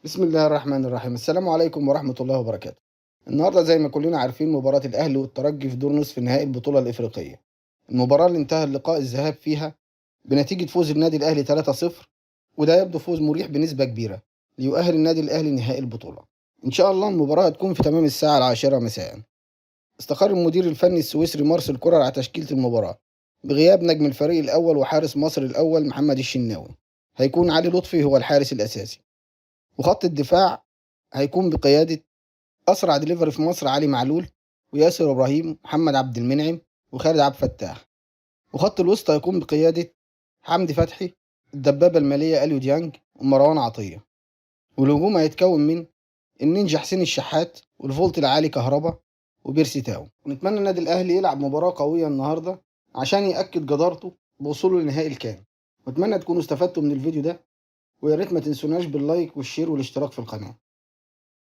بسم الله الرحمن الرحيم. السلام عليكم ورحمة الله وبركاته. النهاردة زي ما كلنا عارفين مباراة الأهلي والترجي في دور نصف نهائي البطولة الإفريقية، المباراة اللي انتهى اللقاء الذهاب فيها بنتيجة فوز النادي الأهلي 3-0، وده يبدو فوز مريح بنسبة كبيرة ليؤهل النادي الأهلي نهائي البطولة. إن شاء الله المباراة هتكون في تمام الساعة 10 مساء. استقر المدير الفني السويسري مارسيل كولر على تشكيلة المباراة بغياب نجم الفريق الأول وحارس مصر الأول محمد الشناوي، هيكون علي لطفي هو الحارس الأساسي، وخط الدفاع هيكون بقيادة أسرع ديليفري في مصر علي معلول وياسر إبراهيم محمد عبد المنعم وخالد عبد الفتاح، وخط الوسط هيكون بقيادة حمدي فتحي الدبابة المالية أليو ديانج ومروان عطية، والهجوم هيتكون من النينجا حسين الشحات والفولت العالي كهربا وبيرسي تاو. ونتمنى النادي الأهلي يلعب مباراة قوية النهاردة عشان يأكد جدارته بوصوله لنهائي الكان. واتمنى تكونوا استفدتوا من الفيديو ده، ويا ريت ما تنسوناش بال like وال share والاشتراك في القناة.